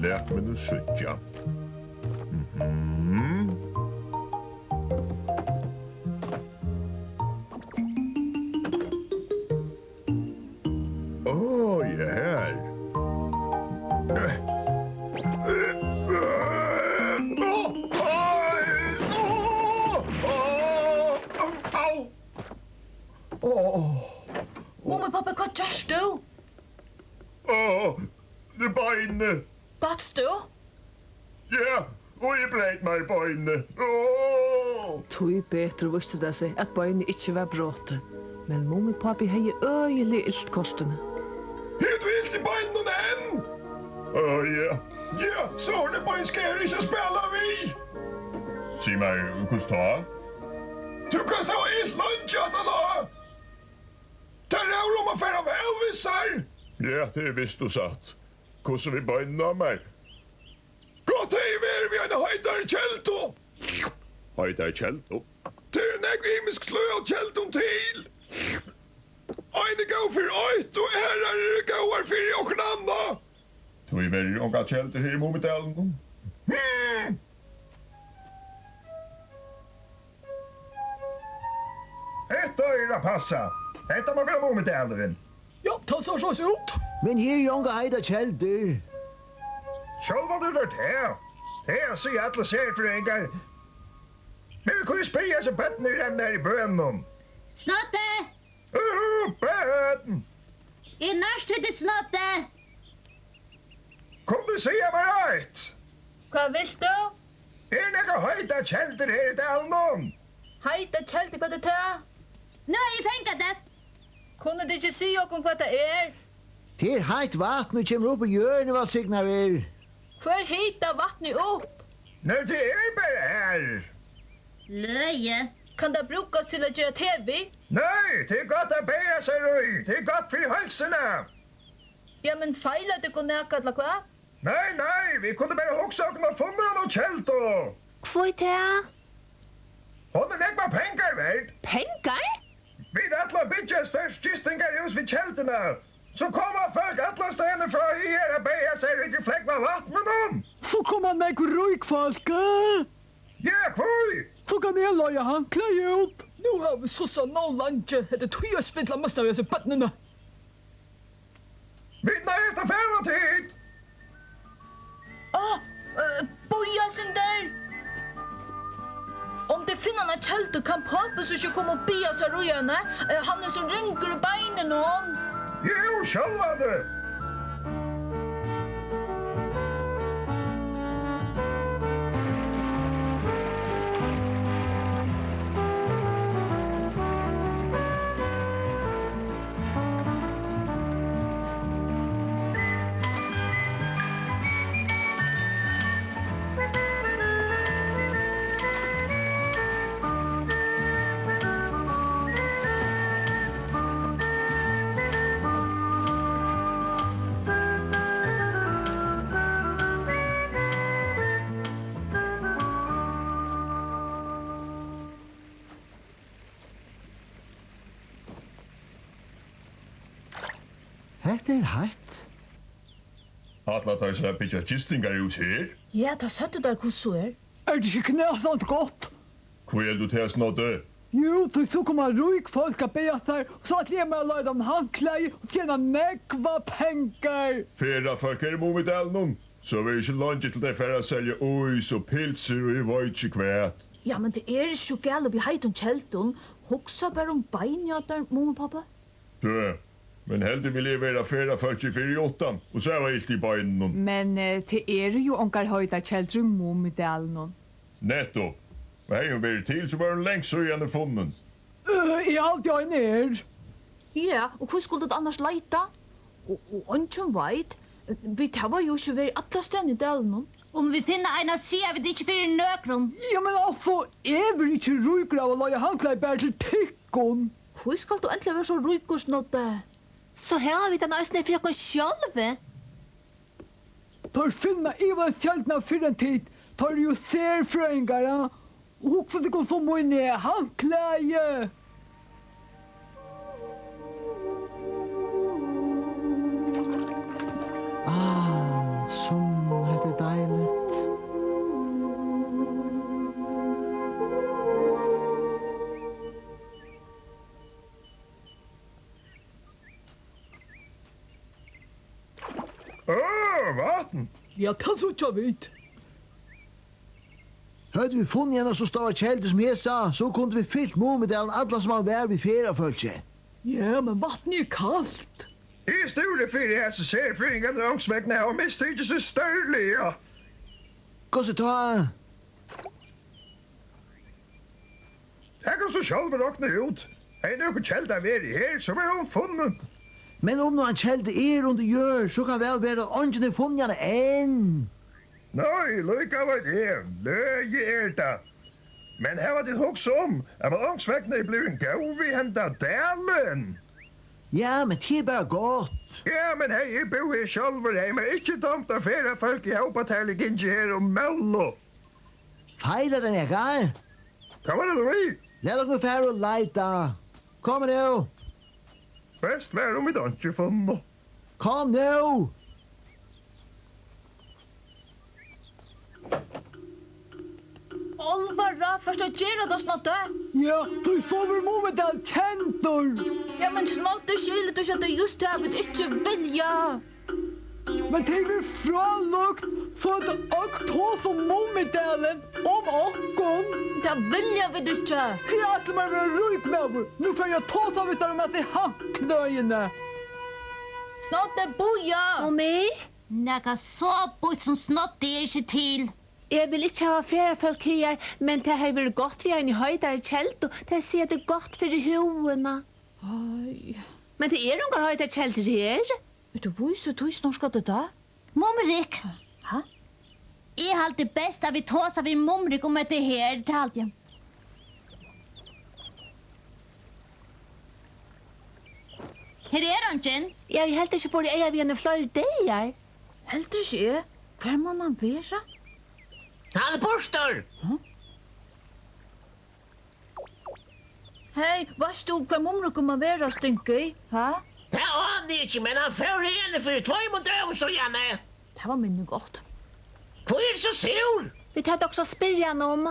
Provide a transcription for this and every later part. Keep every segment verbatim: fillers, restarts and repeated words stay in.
Lat meg nú síggja. Mhm. Ó, ja, her. Au! Mumipápi, hvat gert tú? Á, beinið. Datt tú? Ja, og eg breyt mær beinið. Á! Tíbetur vísti tað seg, at beinið ikki var brotið, men Mumipápi hevði øgiliga ilt kortini. Hevur tú ilt í beininum enn? Á, ja. Ja, sovorðin beinskera er ikki at spæla við. Sig mær, hvussu tá? Tú kanst hava ilt leingi aftaná. Tær hava um at fara væl við sær. Ja, tað er vist og satt. Hvussu við beinini á mær? Gott hevði verið við eina heitari keldu. Heitari keldu? Tað eru nógv ymisk sløg av keldum til. Ein er góð fyri eitt, og aðrar eru góðar fyri okkurt annað. Tíverri eru ongar keldur her í Mumidalinum. Hmm. Hetta er at passa. Hetta má vera Mumidalurin. Ja, tað sær soleiðis út. Men her eru ongar heitar keldur. Sjálvandi er tað tað. Tað siga allir serfrøðingar. Men vit kunnu spyrja hesi børnini, ið renna her í bønum. Snoddi! Uhu, børn! Eg nærti teg, Snoddi! Kunnu tit siga mær eitt? Hvat vilt tú? Eru nakrar heitar keldur her í dalinum? Heitar keldur, hvat er tað? Nú havi eg fangað tað. Kunnu tit ikki siga okkum, hvat tað er? Tað er heitt vatn, ið kemur upp úr jørðini, vælsignaður. Hvør hitar vatnið upp? Nei, tað er bara har. Løgið. Kann tað brúkast til at gera te við? Nei, tað er gott at baða sær í. Tað er gott fyri heilsuna. Ja, men feilar tykkum nakað, ella hvat? Nei, nei, vit kundu bara hugsað okkum at funnið eina keldu. Hví tað? Hon er nógvar pengar verd. Pengar? Vit ætla at byggja eitt stórt gistingarhús við kelduna. So koma fólk allastaðni frá higar at baða sær í tí flógva vatninum. So koma nógv rík fólk, eh? Ja, hví? So kann eg leiga handklæði út. Nú hava vit sussað nóg leingi. Hetta er tíð at spilla mest av hesi børnini. Vit noyðast at fara, tit. Á, eh, bíða eitt sindur. Um tit finna eina keldu, kann pápi so ikki koma og baða sær í henni? Eh, hann er so ringur í beininum. Jú, sjálvandi. Hetta er heitt. Ætla teir sær at byggja gistingarhús her? Ja, tað søgdu teir, hvussu er. Er tað ikki knasandi gott? Hví heldur tú tað, Snoddi? Jú, tí so koma rík fólk at baða sær, og so ætli eg mær at leita eina handklæði og tjena nógvar pengar. Ferðafólk eru í Mumidalinum, so verður ikki leingi til tey fara at selja ís og pylsur og eg veit ikki hvat. Ja, men tað er ikki so galið við heitum keldum. Hugsa bara um beinini á tær, Mumipápi. Tø, men heldur vil eg vera ferðafólki fyri uttan og so hava ilt í beinunum. Men, eh, tað eru jú ongar heitar keldur í Mumidalinum. Nettupp. Og hevði hon verið til, so var hon langt síðani funnin. Øh, eg haldi, ein er. Ja, og hví skuldu vit annars leita? Og, og eingin veit. Vit hava jú ikki verið allastaðni í dalinum. Um vit finna eina, siga vit ikki fyri nøkrum. Ja, men altso, eg verði ikki ríkur av at leiga handklæði bara til tykkum. Hví skalt tú endiliga vera so ríkur, Snoddi? So hava vit hann eisini fyri okkum sjálv. Teir finna ivaleyst kelduna fyrr enn tit. Teir eru jú serfrøðingar, ja. Og hugsið tykkum so míni handklæði. Ah, sum Ja, tað síggja vit. Høvdu vit funnið eina so stóra keldu sum hesa, so kundu vit fylt Mumidalin allan sum hann var við ferðafólki. Ja, men vatnið er kalt. Eg stúri fyri, hasi serfrøðingarnir onkursvegna hava mistikið seg stórliga. Hvussu tá? Tað kanst tú sjálvur rokna út. Hevði nøkur kelda verið her, so var hon funnin. Men um nú ein kelda er undir jørð, so kann væl vera, at eingin hevur funnið hana enn. Nei, líka veit eg, løgið er tað. Men hava tit hugsað um, at mann onkursvegna er blivin góður við henda dalin? Ja, men tað er bara gott. Ja, men hey, eg búði her sjálvur, hey, men ikki dámt, at ferðafólk í hópatali gingu her um mølu. Feilar tað nakað? Hvat var tað, tú við? Lat okkum fara og leita. Kom nú. Best var, um vit einki funnu. Kom nú. Álvara, fert tú at gera tað, Snoddi? Ja, tí so verður Mumidalur kendur. Ja, men Snoddi, skilur tú ikki, at tað er júst tað, vit ikki vilja? Men tað er frálíkt, so at øll tosa um Mumidalin, um okkum. Tað vilja vit ikki. Eg ætli mær at vera ríkur maður. Nú fari eg at tosa við teir um hasi handklæðini. Snoddi, bíða! Og meg? Nakað so býtt sum Snoddi er ikki til. Eg vil ikki hava ferðafólk higar, men tað hevði verið gott við eini heitari keldu. Tey siga, tað er gott fyri húðina. Ai. Men tað eru ongar heitar keldur her. Ert tú vís í tí, Snorkfrøkun? Mumrik. Ha? Eg haldi best, at vit tosa við Mumrik um hetta her, tað haldi eg. Her er eingin. Eg havi heldur ikki borið eyga við henni í fleiri dagar. Heldur ikki eg. Hvar man hann vera? Hann er burtur! Hæ? Hey, veitst tú, hvar Mumrikur man vera, Stinky? Ha? Tað áni eg ikki, men hann fór hiðani fyri tveimum døgum síðani. Tað var minni gott. Hví ert tú so súr? Vit høvdu okkurt at spyrja hann um.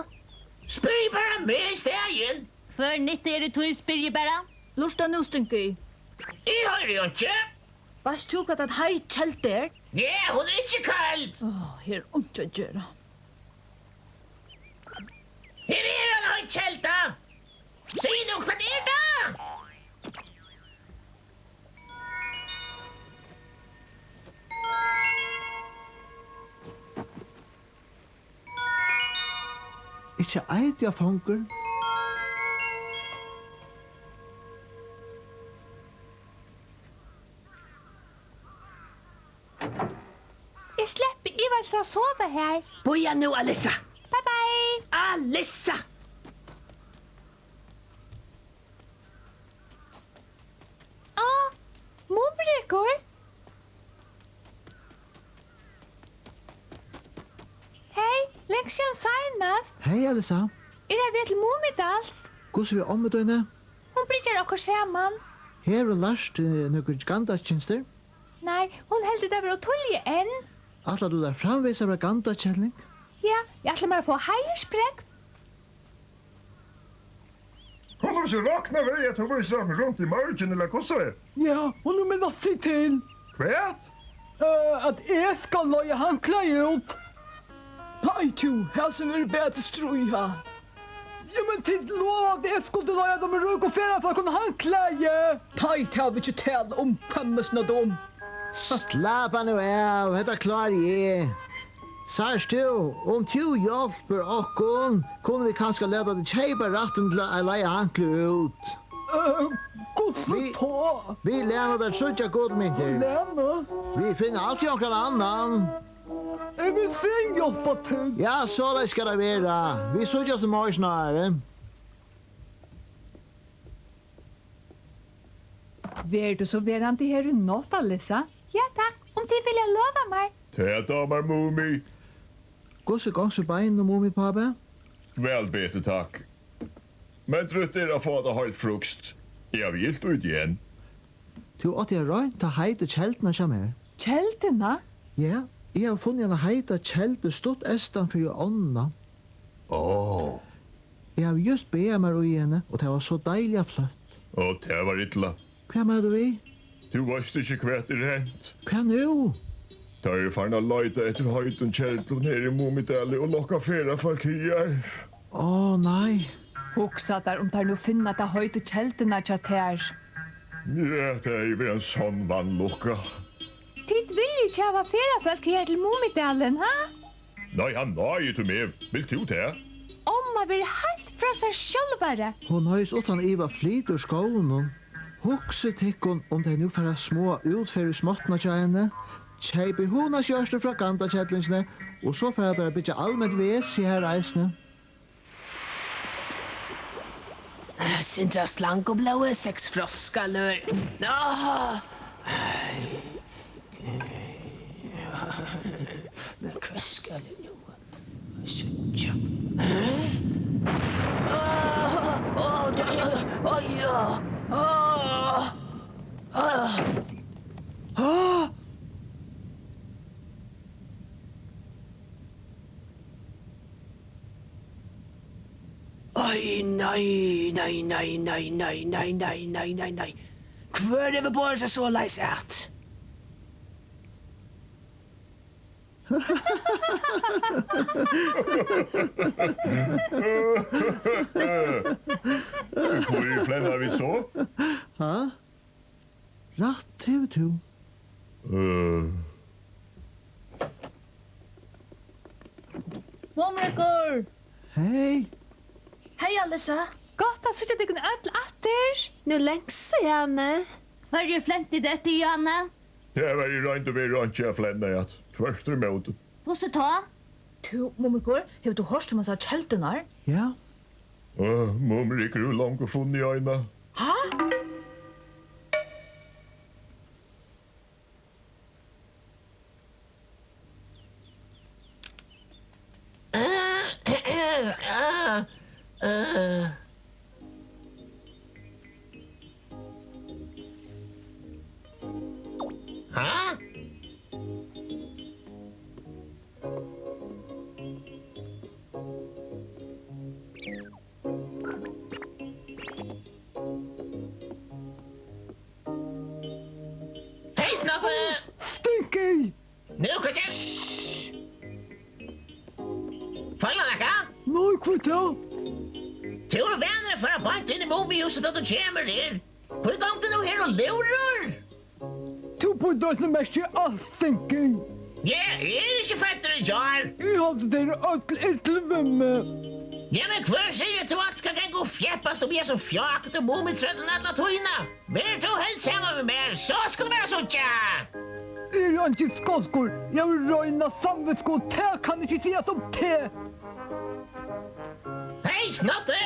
Spyrj bara meg í staðin. Hvør nytta er í tí, spyrji bara? Lurta nú, Stinky. Eg hoyri einki. Veitst tú, hvat ein heit kelda er? Ja, hon er ikki køld. Áh, her er einki at gera. Her er ein heit kelda! Sig nú, hvat er tað? Ikki eiti eg fangur. Eg sleppi ivaleyst at sova her. Bíða nú, Alissa. Bye, bye. Alissa! Á, Mumrikur. Hey, langt síðan seinast. Hey, Alissa. Eg eri við til Mumidals. Hvussu við ommu tíni? Hon byrjar okkurt saman. Hevur hon lært, eh, nøkur gandakenstur? Nei, hon heldur tað vera ov tíðliga enn. Ætlar tú tær framvegis at vera gandakelling? Ja, eg ætli mær at fáa heiðursprógv. Kunnu vit so rokna við, at tú vísir okkum runt í morgin, ella hvussu er? Ja, og nú minnast tit til. Hvat? Eh, at eg skal leiga handklæði út. Nei, tú, hasin verður bara til stríð, ha. Ja, men tit lovaðu, at eg skuldi leiga teimum ríku ferðafólkum handklæði. Nei, tað hava vit ikki talað um, hvønn møsna dum. Slappa nú av, hetta klári eg. Sært tú, um tú hjálpir okkum, kunnu vit kanska lata teg keypa rættin til at leiga handklæði út. Eh, hvussu tá? Vit læna tær tríggjar gullmyntir. Læna? Vit finna altíð onkran annan. Eg vil fegin hjálpa til. Ja, soleiðis skal tað vera. Vit síggjast í morgin, Ari. Verður tú so verandi her í nátt, Alissa? Ja, takk, um tit vilja lova mær. Tað dámar Mumi. Hvussu gongst við beinunum, Mumipápi? Væl betur, takk. Men drúgt er at fáa tað heilt frískt. Eg havi ilt í tí enn. Tú átti at roynt ta heitu kelduna hjá mær. Kelduna? Ja, eg havi funnið eina heita keldu stutt eystan fyri ánna. Áh. Eg havi júst baðað mær í henni, og tað var so deiliga fløtt. Áh, tað var illa. Hvat meinar tú við? Tú veitst ikki, hvat er hent. Hvat nú? Teir eru farnir at leita eftir heitum keldum her í Mumidali og lokka ferðafólk higar. Ó, nei. Hugsa tær, um teir nú finna ta heitu kelduna hjá tær. Ja, tað hevði verið ein sonn vanlukka. Tit vilja ikki hava ferðafólk her til Mumidalin, ha? Nei, hann náði tú meg. Vilt tú tað? Omma verður heilt frá sær sjálvari. Hon høgst uttan iva flytur skóginum. Hugsið tykkum, um tey nú fara smáa útferð í smáttuna hjá henni, keypið hunaskjørtur frá Gandakellingini, og so fara teir at byggja alment vesi har eisini. Sindur av slangublóði, seks froskaløg. Áh! Men hvat skal eg nú síggja? Áh, áh, áh, ja, ja, áh, ja. Áh, áh, áh. Ai, nei, nei, nei. Hvør hevur borið seg soleiðis at? Hví flenna vit so? Ha? Rætt hevur tú. Øh. Mumrikur! Hey! Hey, Alissa! Gott at síggja tykkum øll aftur! Nú langt síðani. Hvørji flentu tit eftir, Johanna? Tað var í roynd og veru einki at flenna at. Tvørturímóti. Hvussu tá? Tú, Mumrikur, hevur tú hoyrt um hasar keldurnar? Ja. Á, Mumrikur hevur longu funnið eina. Ha? Ha? Hey, Snotti! Stinky! Nú, hvat er? Feilar nakað? Nei, hvat er tað? Tú ert vanur at fara beint inn í Mumihúsið, tá tú kemur her. Hví gongur tú nú her og lúrar? Tú býrt eisini merki í alt, Stinky. Eg eri ikki føddur í gjár. Eg haldi, tey eru øll ill við meg. Ja, men hvør sigur, at tú alt skal ganga og fjeppast um í hesum fjáktu Mumitrøllum alla tíðina? Ver tú helst saman við mær, so skulu vit síggja. Eg eri eingin skolkur. Eg havi reina samvitsku, og tað kann ikki sigast um teg. Hey, Snotti!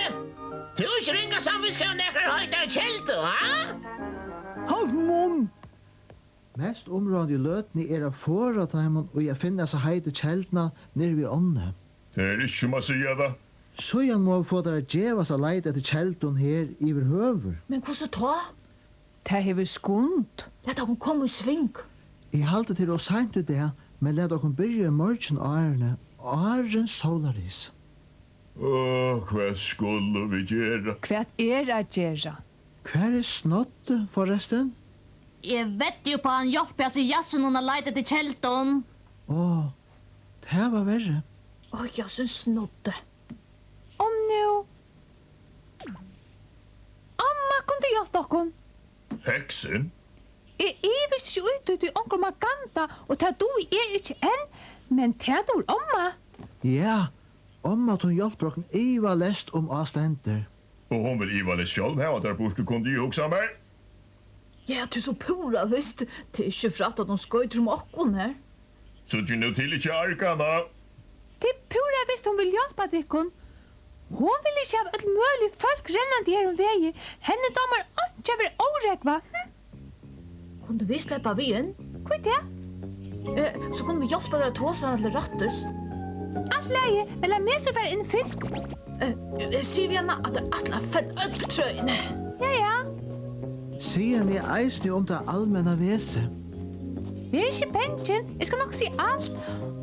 Tú hevur ikki ringa samvitsku av nakrar heitari keldu, ha? Halt munn! Mest umráðandi í løtuni er at forða teimum í at finna hasa heitu kelduna niðri við ánni. Tað er ikki sum at siga tað. Síðan mugu vit fáa teir at gevast at leita eftir keldum her yvirhøvur. Men hvussu tá? Tað hevur skund. Lat okkum koma í sving. Eg haldi, tað er ov seint í dag, men lat okkum byrja í morgin árini, áðrenn sólarris. Áh, hvat skulu vit gera? Hvat er at gera? Hvar er Snoddi, forrestin? Eg veddi upp á, hann hjálpir hasum jassinum at leita eftir keldum. Áh, tað var verri. Áh, jassin Snoddi. Um nú. Omma kundi hjálpt okkum. Heksin? Eg ivist ikki í tí, tí onkur má ganda, og tað dugi eg ikki enn, men tað dugir omma. Ja, omma tín hjálpir okkum ivaleyst um á stendur. Og hon vil ivaleyst sjálv hava tær burtur, kundi eg hugsað mær. Ja, tað er so púra vist. Tað er ikki frægt, at hon skoytir um okkum her. Síggi nú til ikki at arga hana. Tað er púra vist, hon vil hjálpa tykkum. Hon vil ikki hava øll møgulig fólk rennandi her um vegir. Henni dámar einki at vera órógvað. Hm? Kundu vit sleppa við inn? Hví tað? Eh, so kunnu vit hjálpa tær at tosa hana til rættis. Alt í lagi, men lat meg so fara inn fyrst. Eh, eh, sig við hana, at eg ætli at fella øll trøini. Ja, ja. Sig henni eisini um tað almenna vesið. Ver ikki bangin, eg skal nokk siga alt.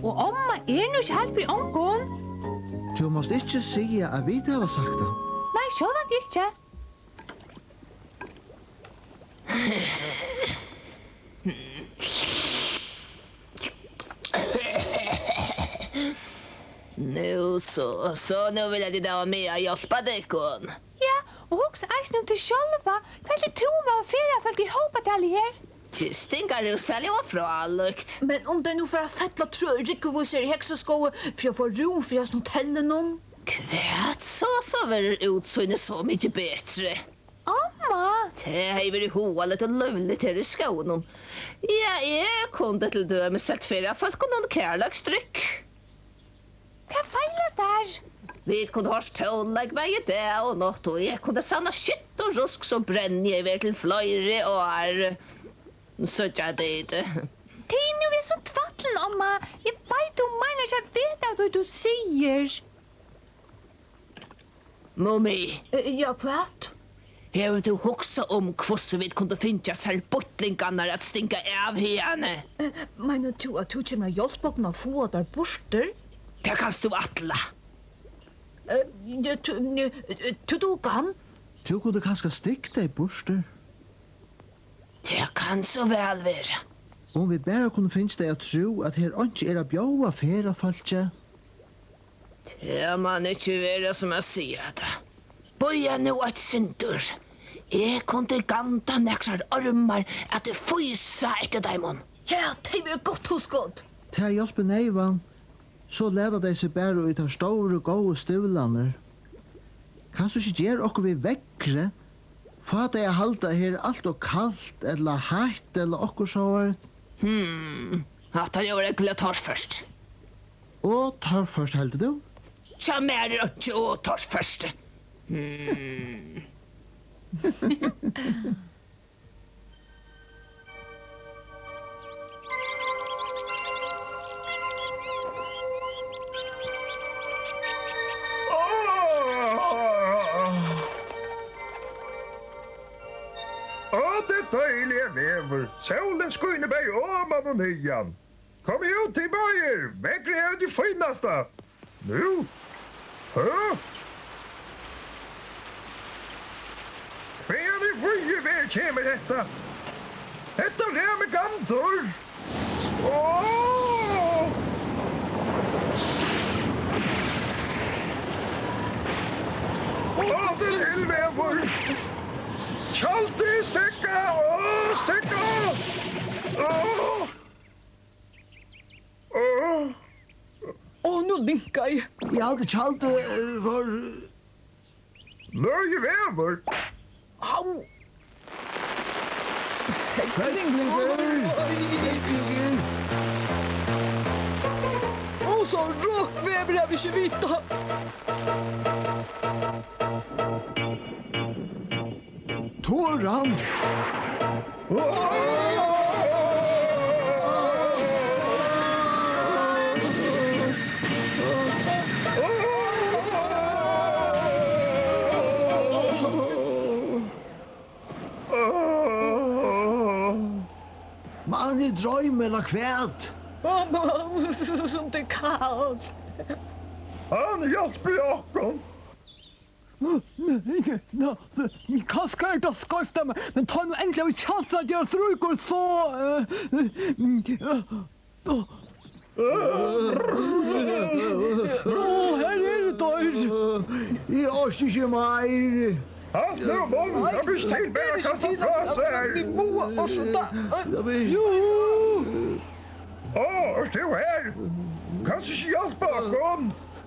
Og omma er nú ikki heilt fyri ongum. Tú mást ikki siga, at vit hava sagt tað. Nei, sjálvandi ikki. Nú so, so nú vilja tit hava meg at hjálpa tykkum? Ja, og hugsa eisini um teg sjálva. Hvat ætli tú um at hava ferðafólk í Hópadali her? Gistingarhús, tað ljóðar frálíkt. Men um tey nú fara at fella trø í rúgvuvísari hegsaskógi fyri at fáa rúm fyri hasum hotellinum? Hvat so, so verður útsýnið so mikið betri. Amma! Tað hevði verið hugaligt og lívligt her í skóginum. Ja, eg kundi til dømis selt ferðafólkunum kærleiksdrykk. Hvat feilar tær? Vit kundu hoyrt tónleik bæði dag og nátt, og eg kundi savna skitt og rusk, so brenni eg vel til fleiri ár. Síggja tit? Tað er nú eg sum tvallin, omma. Eg veit, tú meinar ikki at vita av tí, tú sigur. Mumi. Eh, ja, hvat? Hevur tú hugsað um, hvussu vit kundu fingið sær býttlingarnar at stinga av hiðani? Eh, meinar tú, at tú kemur at hjálpa okkum at fáa teir burtur? Tað kanst tú ætla. Eh, ja, tú, eh, tú, tú kann. Tú kundi kanska stygt tey burtur. Tað kann so væl vera. Um vit bara kunnu fingið tey at trúð, at her einki er at bjóða ferðafólki. Tað man ikki vera sum at siga tað. Bíða nú eitt sindur. Eg kundi gandað nakrar ormar at fýsa eftir teimum. Ja, tað verður gott hugskot. Tað hjálpir neyvan. So lata tey seg bara í teir stóru, góðu stivlarnar. Kanst tú ikki gera okkurt við veðrið? Fá tey at halda, her er alt ov kalt ella heitt ella okkurt sovorðið. Hmm, hatta ljóðar ógvuliga torført. Og torført, heldur tú? Hjá mær er einki ov torført. Hmm. Á, tað er deiligur veður. Sólin skínur bæði oman og niðan. Komið út, tit báðir. Veðrið er tað fínasta. Nú? Hæ? Hvaðani í víðu verð kemur hetta? Hetta ræður meg gandur. Áh! Áh, tað er illveður. Tjaldið steðgað, áh, steðgað. Áh. Áh. Áh, nú linkaði. Eg haldi tjaldið, eh, var Løgið veður. Au! Hellingur! Hellingur! Ó, so rokveður havi eg ikki vitað. Toran! Man eg droymi ella hvat? Sum tað er kalt. Hann hjálpi okkum. Kanska er tað skeivt av mær, men tá nú endiliga við kjans at gera stríkur, so, eh, eh, eh, Ó, her eru teir. Eg orki ikki meir. Halt nú munn, tað ber ikki til bara at kasta frá sær. Vit mugu orsaka. Jú. Ó, ert tú her? Kanst ikki hjálpa okkum?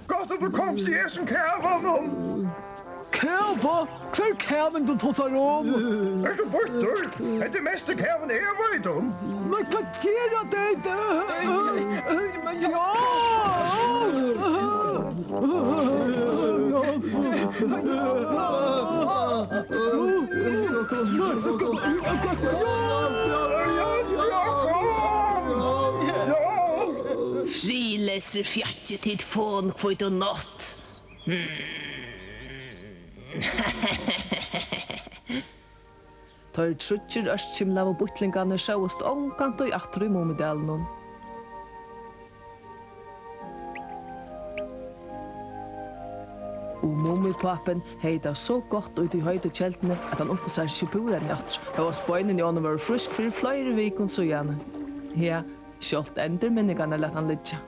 Gott at tú komst í hesum kavanum. Kava? Hvør kavin tú tosar um? Ert tú býttur? Hetta er mesti kavin eg veit um. Men hvat gera tey? Ja! Friðleysir fjakkir, tit fon hvítu nátt. Hmm. Teir tríggir ørkymlaðu býttlingarnir sóust ongantíð aftur í Mumidalinum. Og Mumipápin hevði tað so gott í tí heitu tjalduni, at hann undrið sær ikki upp úr henni aftur, hóast beinini á honum vóru frísk fyri fleiri vikum síðani. Ja, sjálvt endurminningarnar læt hann liggja.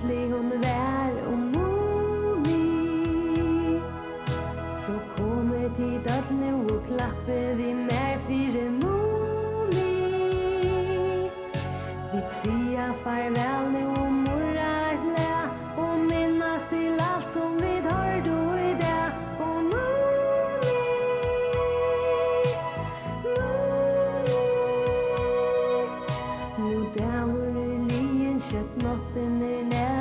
Hon var um Mumi. So komið tit øll nú og klappið við mær fyri Mumi. Vit siga farvæl nú og murra eitt lag og minnast til alt sum vit hoyrdu í dag. Og Mumi, Mumi, nú dagur er liðin, skjótt náttin er nær.